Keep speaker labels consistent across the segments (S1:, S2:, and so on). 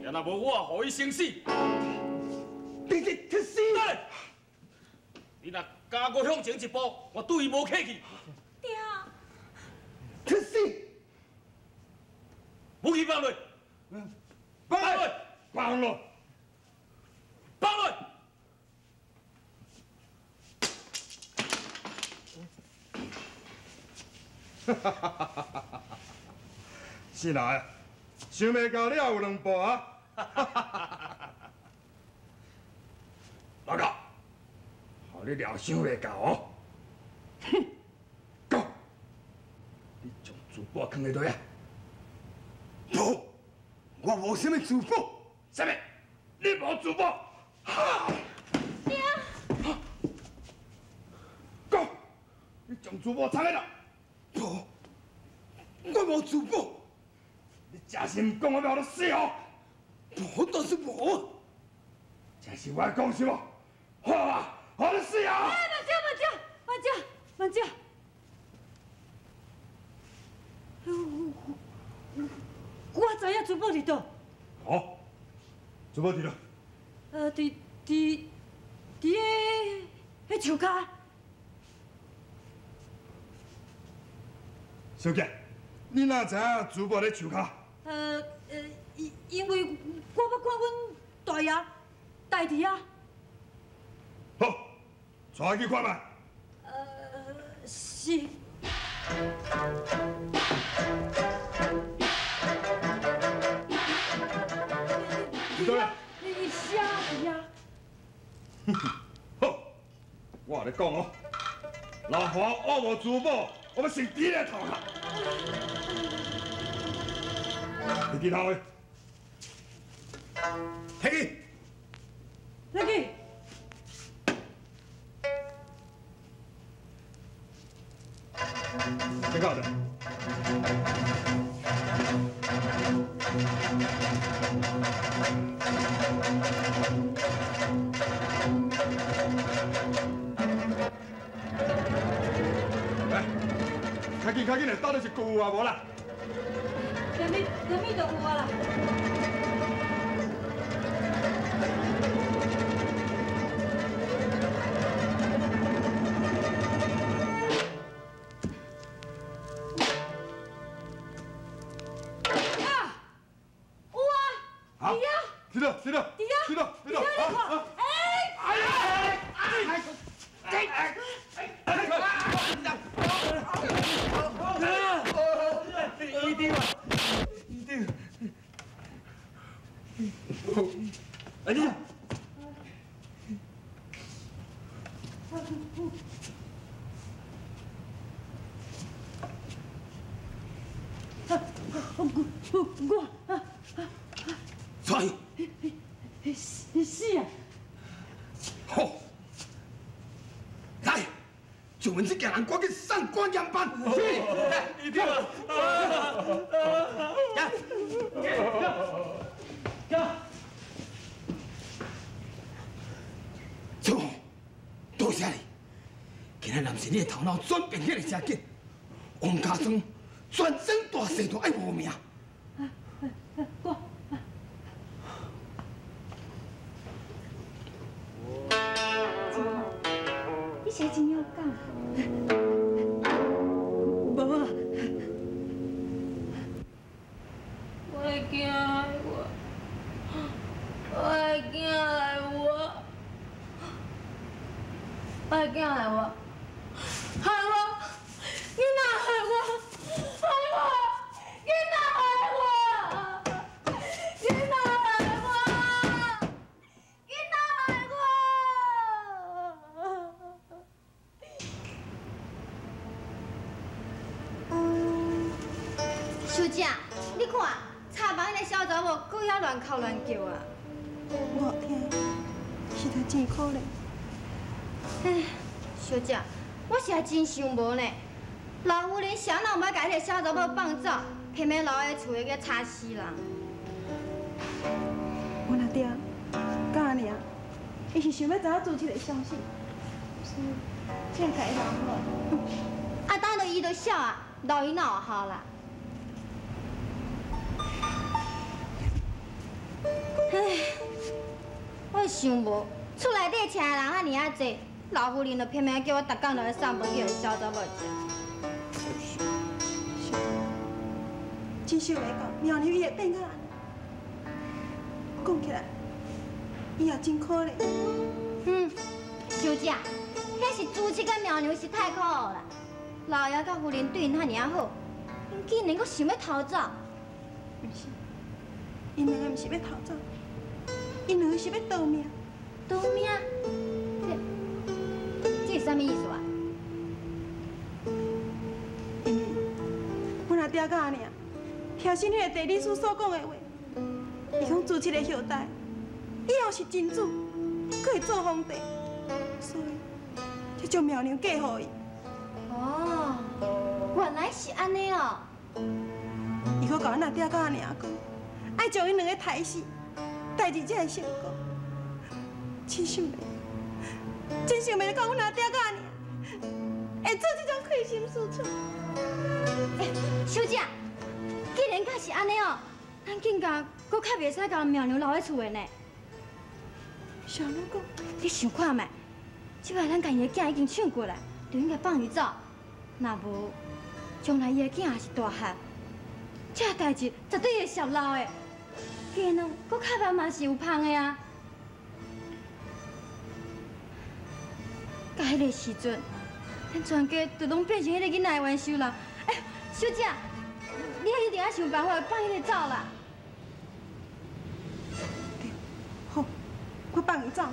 S1: 若無我，予伊先死。
S2: 你去死！
S1: 你若敢閣向前一步，我對伊無客氣。
S3: 爹。
S2: 去死！
S1: 武器放落。放落。
S2: 放落。
S1: 放落。
S2: 哈哈哈哈哈！是哪啊？想袂到你也有兩步啊！老高，予你料想袂到哦！哼，讲，你將珠寶囥佇佗啊？無，我無啥物珠寶，啥物？你無珠寶？哈！
S3: 爹，
S2: 講，你將珠寶藏佇佗？無，我無珠寶。你真是毋講，我欲予你死哦！無，當是無。這是我講是無？好啊，予你死啊！
S3: 哎，慢者，慢者，慢者，慢者。我知影珠寶佇佗。
S2: 好，珠寶佇佗？
S3: 佇彼樹跤。
S2: 小姐，你哪知影珠寶佇樹跤？
S3: 因為我欲看阮大爺代佇遐。
S2: 好，帶我去看覓。
S3: 是。
S2: 佇佗咧？
S3: 你寫佇遐。
S2: 好，我共你講哦，若還我無珠寶，我欲先佇你頭殼。你記頭的，提去，
S3: 來去。
S2: 先到這。來，較緊較緊的，到底是有啊無啦？
S3: 連咪連咪都有啊啦。啊，有啊，佇啊，
S2: 佇倒，佇倒，
S3: 佇啊，
S2: 佇倒，佇倒，
S3: 佇啊，你看，哎，
S2: 哎呀，哎，哎，
S1: 哎，医长，医长，
S3: 我，
S2: 啥？
S3: 是啊。
S2: 好，来，将阮这家人赶紧送官验办。是，
S1: 一定啊！
S2: 来，走，多谢你。今日若毋是你的头脑转变遐尔真紧，王家庄全省大细都爱无命。
S3: 我。你是真勇敢。无啊。
S4: 我的囝爱我，我的囝爱我，我的囝爱我，害我，囡仔害我，害我，囡仔害我，囡仔害我，囡仔害我。小姐，你看，插房彼个小查某，阁遐乱哭乱叫啊！
S5: 我听，实在真可怜。
S4: 唉，小姐，我实在真想无呢。老夫人啥人毋爱共彼个小查某放走，偏偏留喺厝里去吵死人。
S5: 阮阿爹佮阿娘，伊是想欲知影主持的消息，所以才会共伊留落来。
S4: 啊，当就伊就痟啊，留伊哪有效啦？唉，我想无，厝内底请的人遐尔啊济，老夫人就偏偏叫我逐工落去送饭去予小查某食。
S5: 真想袂到，苗娘伊会变到按呢。讲起来，伊也真可怜。
S4: 嗯，小姐，彼是朱七佮苗娘是太可恶啦。老爷佮夫人对𪜶遐尔啊好，𪜶竟然阁想欲逃走。
S5: 毋是，𪜶两个毋是欲逃走，𪜶两个是欲逃命。
S4: 逃命？这是啥物意思啊？
S5: 因为阮阿爹佮阿娘听信彼个地理师所讲的话，伊讲朱七的后代以后是真主，阁会做皇帝，所以才将苗娘嫁予伊。
S4: 哦，原来是按呢哦。
S5: 伊阁共阮阿爹佮阿娘讲，爱将𪜶两个刣死，代志才会成功。真想袂，真想袂到阮阿爹佮阿娘会做这种亏心事出。
S4: 欸，小姐，既然敢是按呢哦，咱更加阁较袂使共苗娘留佇厝的呢。
S5: 是按怎讲？
S4: 你想看觅，这摆咱共伊的囝已经抢过来，就应该放伊走。若无，将来伊的囝也是大汉，这代志绝对会泄露的。鸡卵阁较慢嘛是有芳的啊。到彼个时阵，咱全家就拢变成彼个囡仔的冤仇人。哎，小姐，你一定爱想办法放彼个走啦。
S5: 对，好，我放伊走，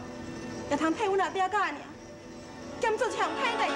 S5: 也通替阮阿爹佮阿娘减做一项歹代志。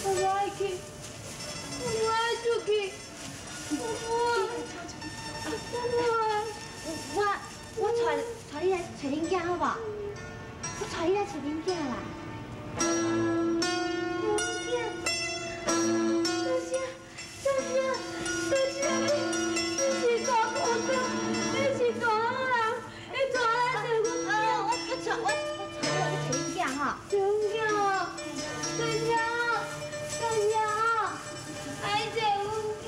S4: 我爱出去，我。揣恁囝好無？我帶你來揣恁囝啦。阮囝，多謝，多謝，多謝你，你是大菩薩，你是大好人，你帶來揣阮囝。我帶你來去揣恁囝吼。揣阮囝啊！多謝，多謝，愛揣阮囝。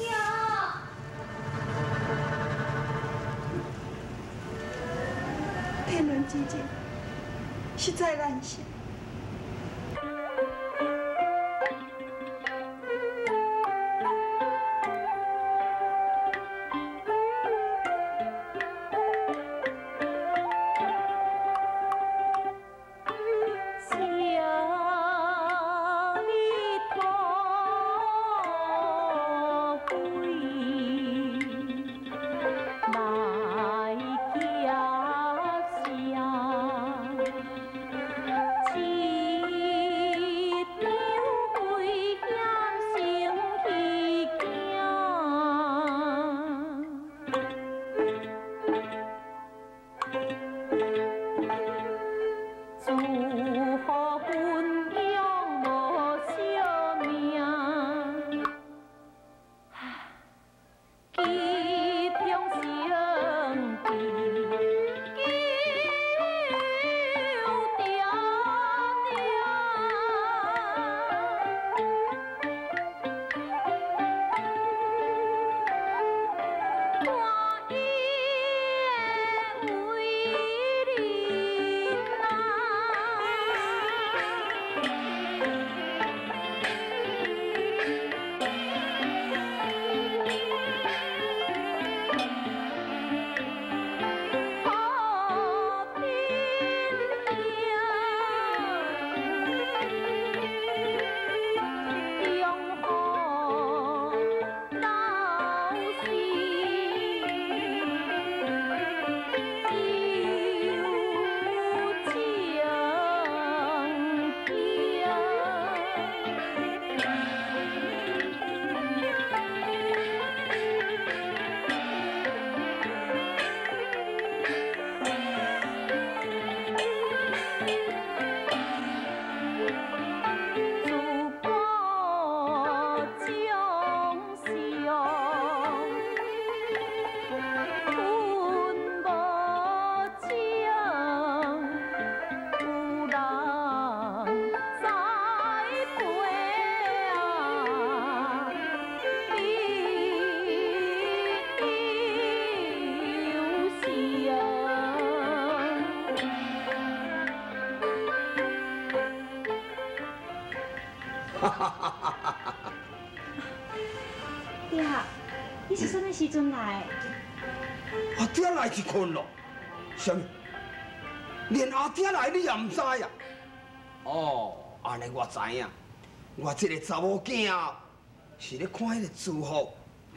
S5: 天倫之情，實在難捨。
S4: 爹，你是啥物时阵來？
S2: 阿爹來就困咯，啥物？連阿爹來你也毋知啊？哦，按呢我知影，我這个查某囝是咧看彼个祝福，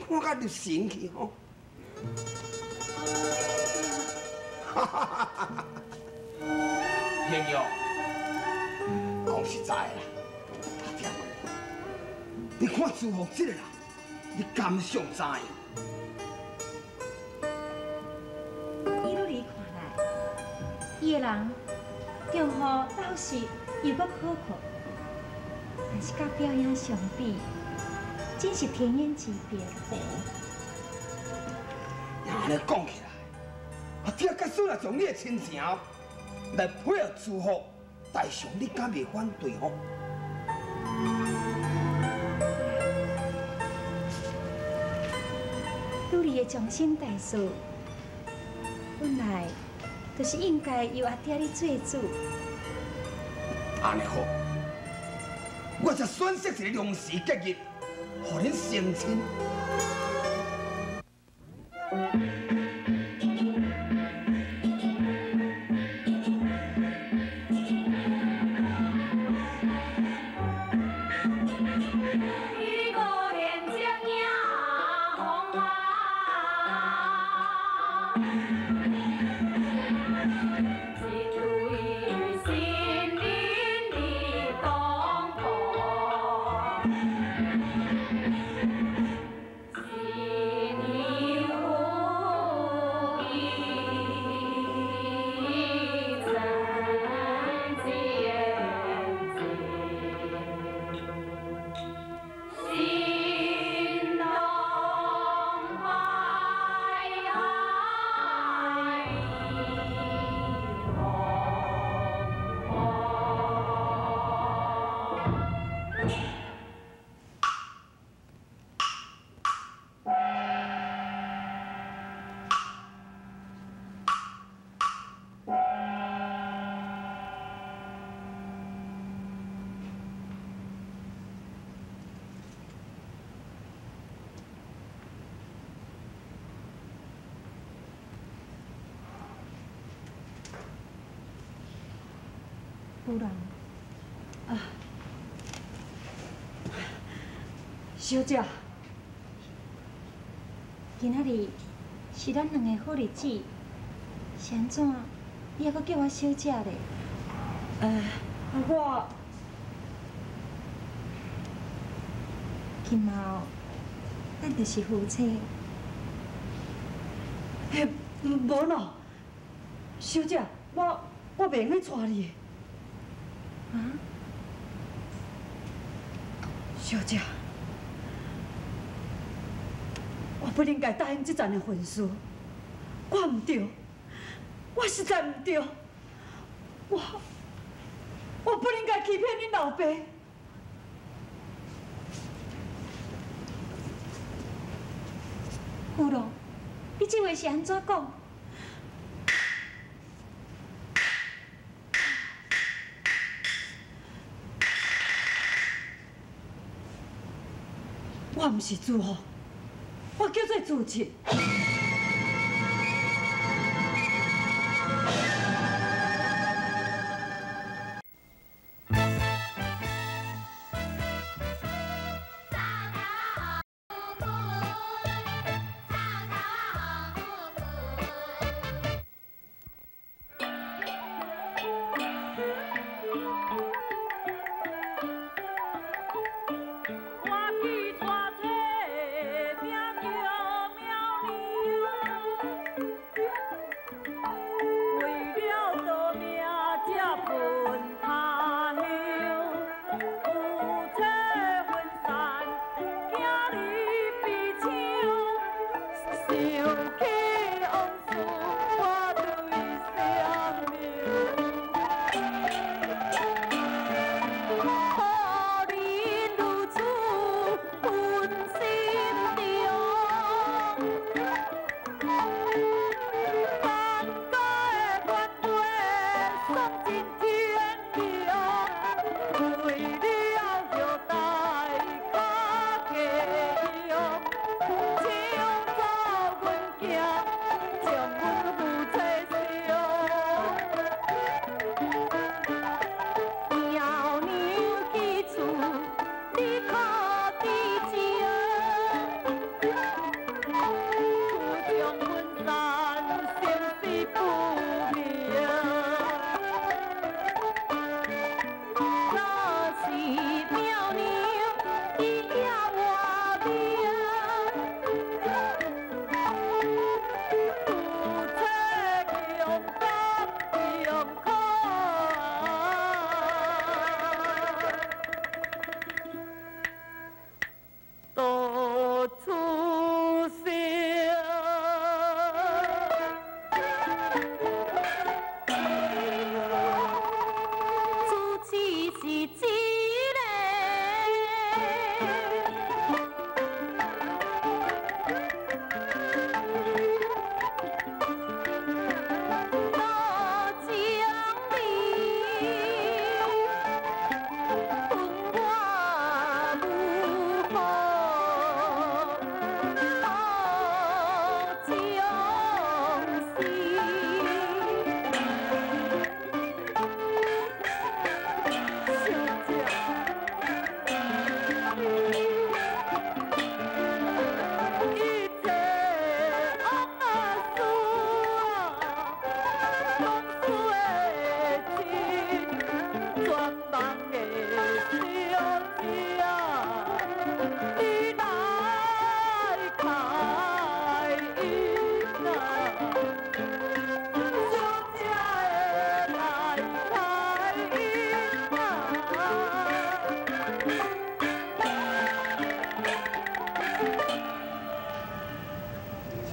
S2: 看甲入神去吼。哈哈哈哈哈！天佑，講實在啦，阿爹，你看祝福這个人，你敢想知影？
S4: 以女兒看來，伊的人忠厚老實又閣可靠，但是佮表演相比，真是天淵之別。
S2: 哦，按呢講起來，阿爹假使若將你的親情來配合祝福，大雄你敢袂反對吼？
S4: 女兒的終身大事，本來就是應該由阿爹你做主。
S2: 按呢好，我才選擇一个良時吉日，予恁成親。
S4: 一
S3: 夫人。啊，小姐，今仔日是咱两个好日子，是按怎？你犹阁叫我小姐咧？我今后咱就是夫妻。
S6: 嘿，无咯，小姐，我袂用去娶你。
S3: 啊？
S6: 小姐，我不应该答应这层的婚事，我毋对，我实在毋对，我不应该欺骗恁老爸。
S3: 夫人，你这话是按怎讲？
S6: 我毋是朱红，我叫做朱七。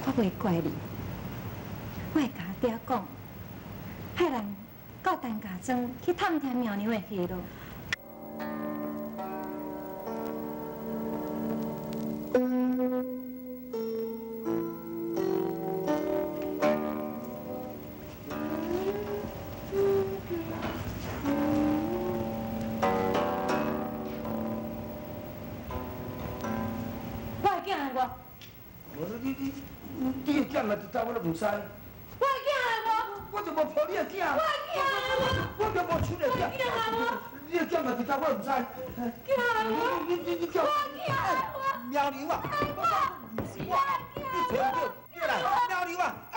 S3: 我袂怪你，我会共爹讲，派人到陈家庄去探听苗娘的下落。我的囝来无？
S2: 无你的囝嘛伫走，我都毋知。
S3: 我的囝来无？
S7: 我就無抱你的囝。我就無搶你的囝。你的囝嘛佇遮，我毋知。你你你叫。苗娘啊！我毋是我，你揣毋對，對啦，苗娘啊！